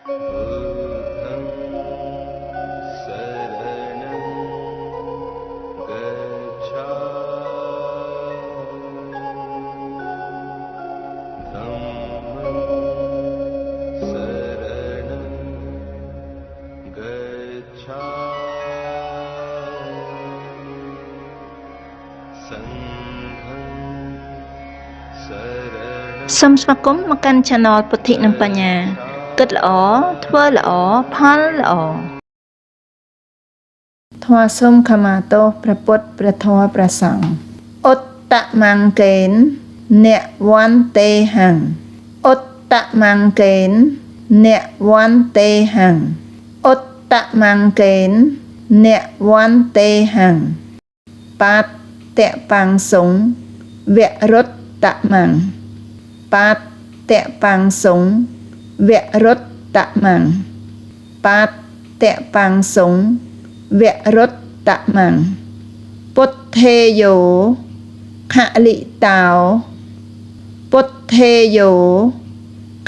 बुद्धं शरणं गच्छामि। धम्मं शरणं गच्छामि। संघं शरणं សូមស្វាគមន៍មកកាន់ Channel ពុទ្ធិនិងបញ្ញា គិតល្អធ្វើល្អផលល្អធម៌សូមខមាទោសព្រះពុទ្ធព្រះធម៌ព្រះសង្ឃឧត្តមង្គេនអ្នកវន្ទេហੰឧត្តមង្គេនអ្នកវន្ទេហੰឧត្តមង្គេនអ្នកវន្ទេហੰបាតៈបង្សុងវរុត្តមង្គបាតៈបង្សុងវរុត្តមង្គបាតៈបង្សុងវរុត្តមង្គពុទ្ធេយោខលិតោពុទ្ធេយោ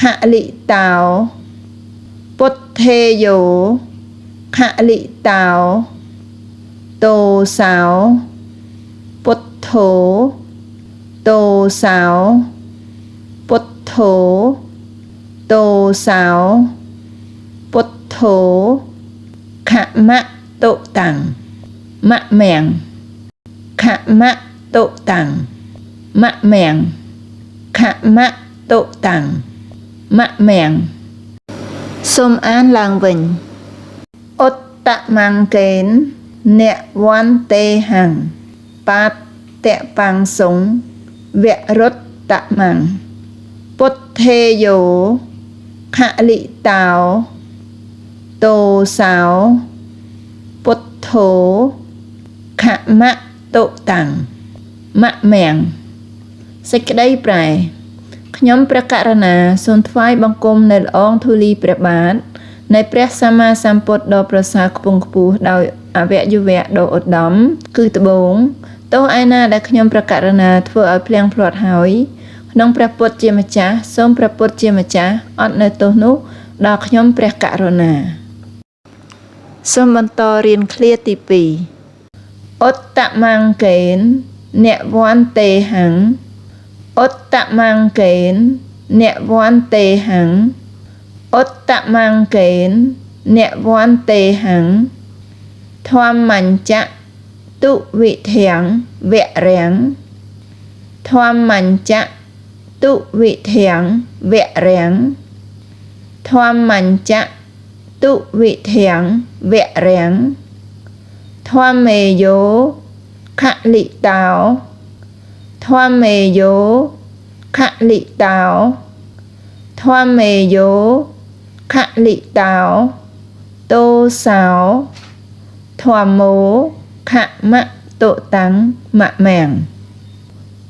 ខលិតោពុទ្ធេយោខលិតោតោសោពុទ្ធោតោសោពុទ្ធោតោសោពុទ្ធោខមៈតុតាំងមៈមៀងខមៈតុតាំងមៈមៀងខមៈតុតាំងមៈមៀងសូមអានឡើងវិញឧត្តមង្គេនអ្នកវន្ទេហੰបាតៈបង្សុងវរុត្តមង្គពុទ្ធេយោខលិតោតោសោពុទ្ធោខមៈតុតាំងមៈមៀងសេចក្តីប្រែខ្ញុំព្រះករុណាសូមថ្វាយបង្គំនៅល្អងធូលីព្រះបាទនៃព្រះសម្មាសម្ពុទ្ធដ៏ប្រសើរខ្ពង់ខ្ពស់ដោយអវយវៈដ៏ឧត្តមគឺត្បូងទោសឯណាដែលខ្ញុំព្រះករុណាធ្វើឲ្យភ្លៀងភ្លាត់ហើយក្នុងព្រះពុទ្ធជាម្ចាស់សូមព្រះពុទ្ធជាម្ចាស់អត់នៅទោសនោះដល់ខ្ញុំព្រះករុណាសូមបន្តរៀនឃ្លាទី2ឧត្តមង្គេនអ្នកវន្ទេហੰឧត្តមង្គេនអ្នកវន្ទេហੰឧត្តមង្គេនអ្នកវន្ទេហੰធម្មញ្ចៈទុវិធាំងវរាំងធម្មញ្ចៈទុវិធាំងវរាំងធម្មញ្ចៈទុវិធាំងវរាំងធម្មេយោខលិតោធម្មេយោខលិតោធម្មេយោខលិតោតោសោធម្មោខមៈតុតាំងមៈមៀង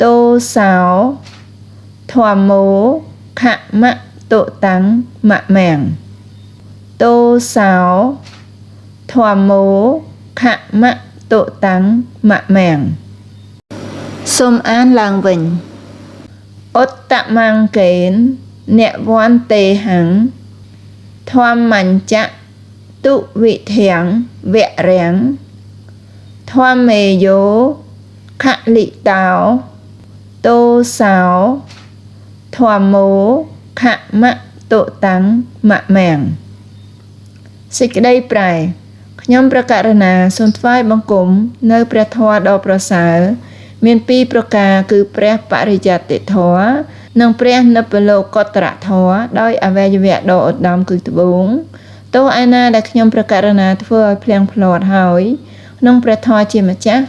តោសោធម្មោខមៈតុតាំងមៈមៀងតោសោធម្មោខមៈតុតាំងមៈមៀងសូមអានឡើងវិញឧត្តមង្គេនអ្នកវន្ទេហੰធម្មញ្ចៈទុវិធាំងវរាំងធម្មេយោខលិតោតោសោធម្មោខមៈតុតាំងមៈមៀងសេចក្តីប្រែខ្ញុំព្រះករុណាសូមថ្វាយបង្គំនៅព្រះធម៌ដ៏ប្រសើរមានពីរប្រការគឺព្រះបរិយត្តិធម៌និងព្រះនិព្វលោកុត្តរធម៌ដោយអវយវៈដ៏ឧត្តមគឺត្បូងទោសឯណាដែលខ្ញុំព្រះករុណាធ្វើឲ្យភ្លៀងភ្លាត់ហើយក្នុងព្រះធម៌ជាម្ចាស់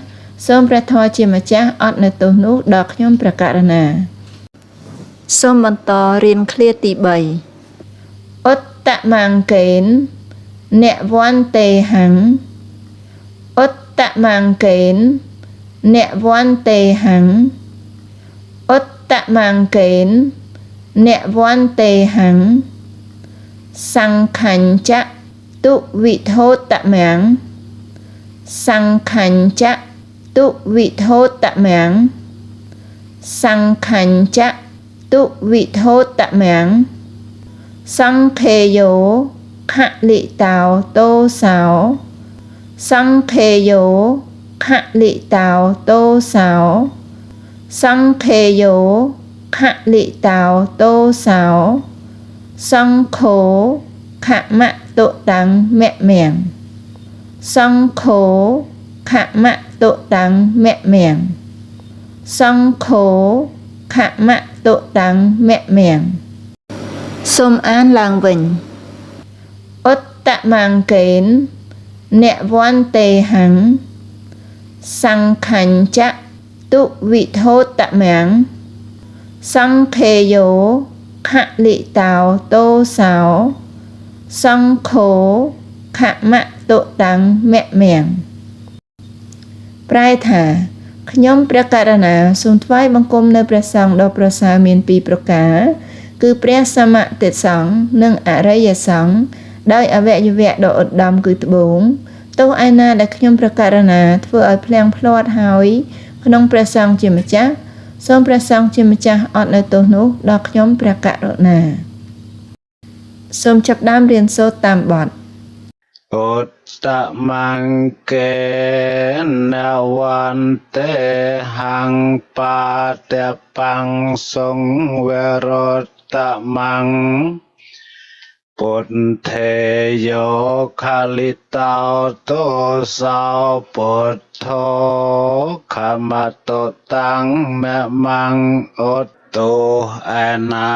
សូមព្រះធម៌ជាម្ចាស់អត់នៅទោសនោះដល់ខ្ញុំព្រះករុណាសូមបន្តរៀនឃ្លាទី3ឧត្តមង្គេនអ្នកវន្ទេហੰឧត្តមង្គេនអ្នកវន្ទេហੰឧត្តមង្គេនអ្នកវន្ទេហੰសង្ខញ្ចៈទុវិធោតមង្គសង្ខញ្ចៈទុវិធោតមង្គសង្ខញ្ចៈទុវិធោតមង្គ សង្ឃេយោខលិតោតោសោសង្ឃេយោខលិតោតោសោសង្ឃេយោខលិតោតោសោសង្ឃោខមតុតាំងមមំសង្ឃោខមតុតាំងមមំសង្ឃោខមតុតាំងមមំសូមអានឡើងវិញឧត្តមង្គេនអ្នកវន្ទេហੰសង្ខញ្ចៈទុវិធោតមំសង្ឃេយោខលិតោតោសោសង្ឃោខមតុតាំងមមំប្រែថាខ្ញុំព្រះករុណាសូមថ្វាយបង្គំនៅព្រះសង្ឃដ៏ប្រសើរមានពីរប្រការគឺព្រះសមតិសង្ឃនិងអរិយសង្ឃដោយអវយវៈដ៏ឧត្តមគឺត្បូងទោសឯណាដែលខ្ញុំព្រះករុណាធ្វើឲ្យភ្លាំងភ្លាត់ហើយក្នុងព្រះសង្ឃជាម្ចាស់សូមព្រះសង្ឃជាម្ចាស់អត់នៅទោសនោះដល់ខ្ញុំព្រះករុណាសូមចាប់ដើមរៀនសូត្រតាមបទ ឧត្តមង្គេនវន្ទេហੰបាតបង្សង្វរតមង្ពុទ្ធេយោខលិតោទោសោពុទ្ធោខមតុតាំងមមង្ឧត្តទោសឯណា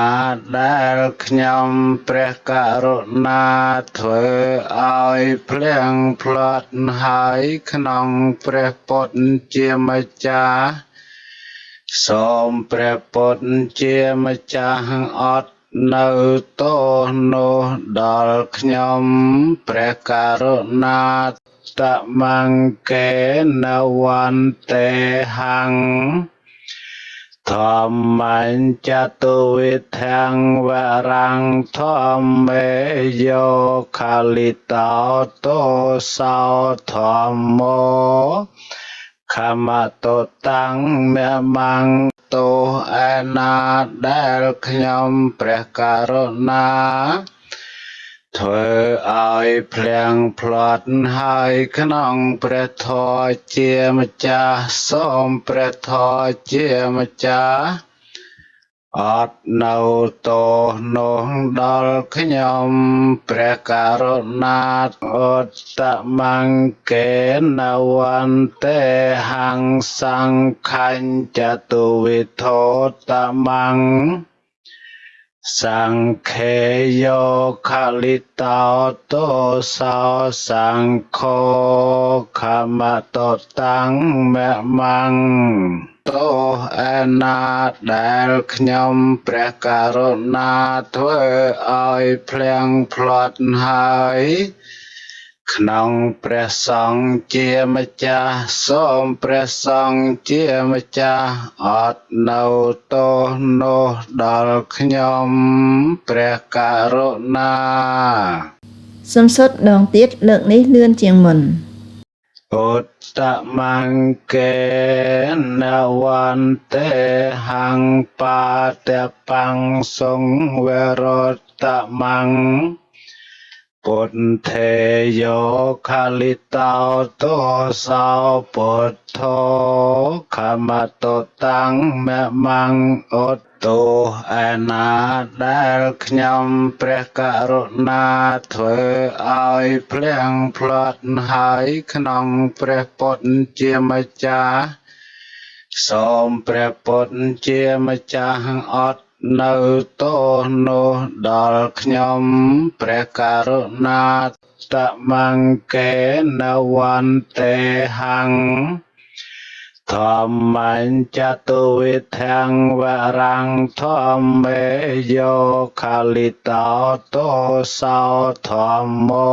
ដែលខ្ញុំព្រះករុណាធ្វើឲ្យភ្លៀងភ្លាត់ហើយក្នុងព្រះពុទ្ធជាម្ចាស់សូមព្រះពុទ្ធជាម្ចាស់អត់នៅទោសនោះដល់ខ្ញុំព្រះករុណាតមង្គេនវន្ទេហੰធម្មញ្ចតុវិធੰវរੰធម្មេយោខលិតោទោសោធម្មោខមតុតាំងមមង្ទោសឯណាដែលខ្ញុំព្រះករុណាធ្វើឲ្យភ្លៀងភ្លាត់ហើយក្នុងព្រះធម៌ជាម្ចាស់សូមព្រះធម៌ជាម្ចាស់អត់នៅទោសនោះដល់ខ្ញុំព្រះករុណាឧត្តមង្គេនវន្ទេហੰសង្ខញ្ចតុវិធោតមង្សង្ឃេយោខលិតោទោសោសង្ឃោខមតុតាំងមមង្ទោសឯណាដែលខ្ញុំព្រះករុណាធ្វើឲ្យភ្លៀងភ្លាត់ហើយក្នុងព្រះសង្ឃជាម្ចាស់សូមព្រះសង្ឃជាម្ចាស់អត់នៅទោសនោះដល់ខ្ញុំព្រះករុណា សូមសូត្រដងទៀតលើកនេះលឿនជាងមុន ឧត្តមង្គេនវន្ទេហੰបាតបង្សង្វរតមង្ពុទ្ធេយោខលិតោទោសោពុទ្ធោខមតុតាំងមមង្ឧត្តទោសឯណាដែលខ្ញុំព្រះករុណាធ្វើឲ្យភ្លៀងភ្លាត់ហើយក្នុងព្រះពុទ្ធជាម្ចាស់សូមព្រះពុទ្ធជាម្ចាស់អត់នៅទោសនោះដល់ខ្ញុំព្រះករុណាតមង្គេនវន្ទេហੰធម្មញ្ចតុវិធੰវរੰធម្មេយោខលិតោទោសោធម្មោ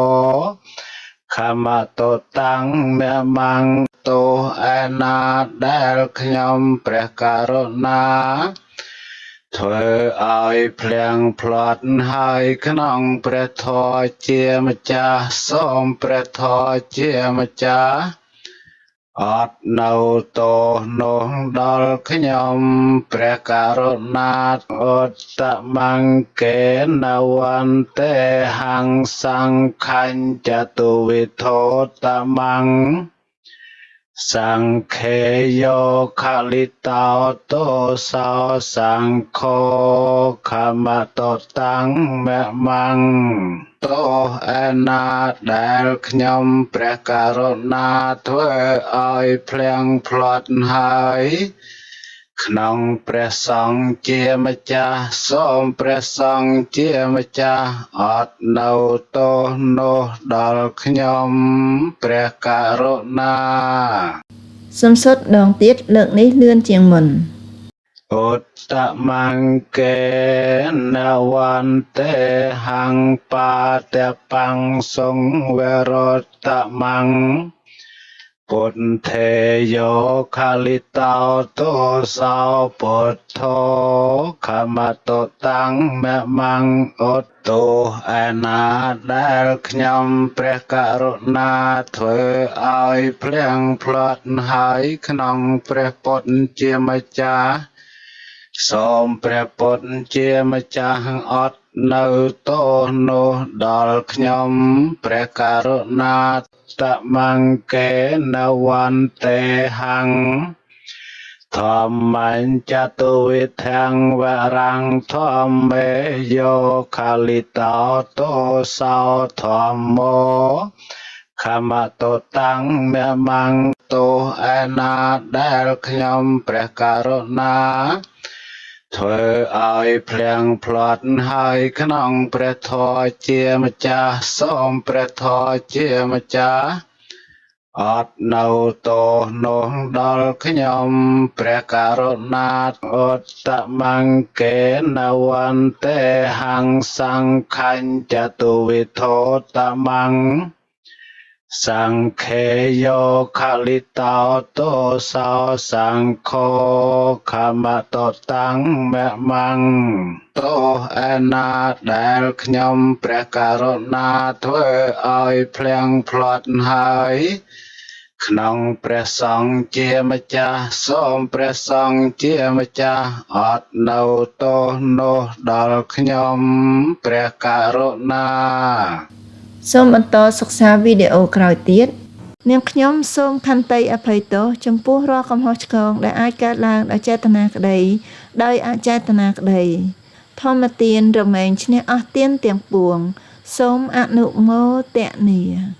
ខមតុតាំងមមង្ទោសឯណាដែលខ្ញុំព្រះករុណាធ្វើឲ្យភ្លៀងភ្លាត់ហើយក្នុងព្រះធម៌ជាម្ចាស់សូមព្រះធម៌ជាម្ចាស់ អត់នៅទោសនោះដល់ខ្ញុំព្រះករុណាឧត្តមង្គេនវន្ទេហង្សង្ខញ្ចតុវិធោតមង្សង្ខេយោខលិតោទោសោសង្ឃោខមតតាំងមមង្ទោសឯណាដែលខ្ញុំព្រះករុណាធ្វើឲ្យភ្លៀងភ្លាត់ហើយក្នុងព្រះសង្ឃជាម្ចាស់សូមព្រះសង្ឃជាម្ចាស់អត់នៅទោសនោះដល់ខ្ញុំព្រះករុណា សូមសូត្រដងទៀតលើកនេះលឿនជាងមុន ឧត្តមង្គេនវន្ទេហង្បាតបង្សង្វរតមង្ពុទ្ធេយោខលិតោទោសោពុទ្ធោខមតតាំងមមង្ឧត្តោឯណាដែលខ្ញុំព្រះករុណាធ្វើឲ្យភ្លៀងភ្លាត់ហើយក្នុងព្រះពុទ្ធជាម្ចាស់សូមព្រះពុទ្ធជាម្ចាស់អត់នៅទោសនោះដល់ខ្ញុំព្រះករុណាតមង្គេនវន្ទេហង្ធម្មញ្ចតុវិធੰវរੰធម្មេយោខលិតោទោសោធម្មោខមតតាំងមមង្ទោសឯណាដែលខ្ញុំព្រះករុណាធ្វើឲ្យភ្លៀងភ្លាត់ហើយក្នុងព្រះធម៌ជាម្ចាស់សូមព្រះធម៌ជាម្ចាស់អត់នៅទោសនោះដល់ខ្ញុំព្រះករុណាឧត្តមង្គេនវន្ទេហង្សង្ខញ្ចតុវិធោតមង្សង្ខេយោខលិតោទោសោសង្ឃោខមតតាំងមមង្ទោសឯណាដែលខ្ញុំព្រះករុណាធ្វើឲ្យភ្លៀងភ្លាត់ហើយក្នុងព្រះសង្ឃជាម្ចាស់សូមព្រះសង្ឃជាម្ចាស់អត់នៅទោសនោះដល់ខ្ញុំព្រះករុណា សូមបន្តសិក្សាវីដេអូក្រោយទៀតនាងខ្ញុំសូមខន្តីអភ័យទោសចំពោះរាល់កំហុសឆ្គងដែលអាចកើតឡើងដោយចេតនាក្តីដោយអចេតនាក្តីធម្មទានរមែងឈ្នះអស់ទានទាំងពួងសូមអនុមោទនា។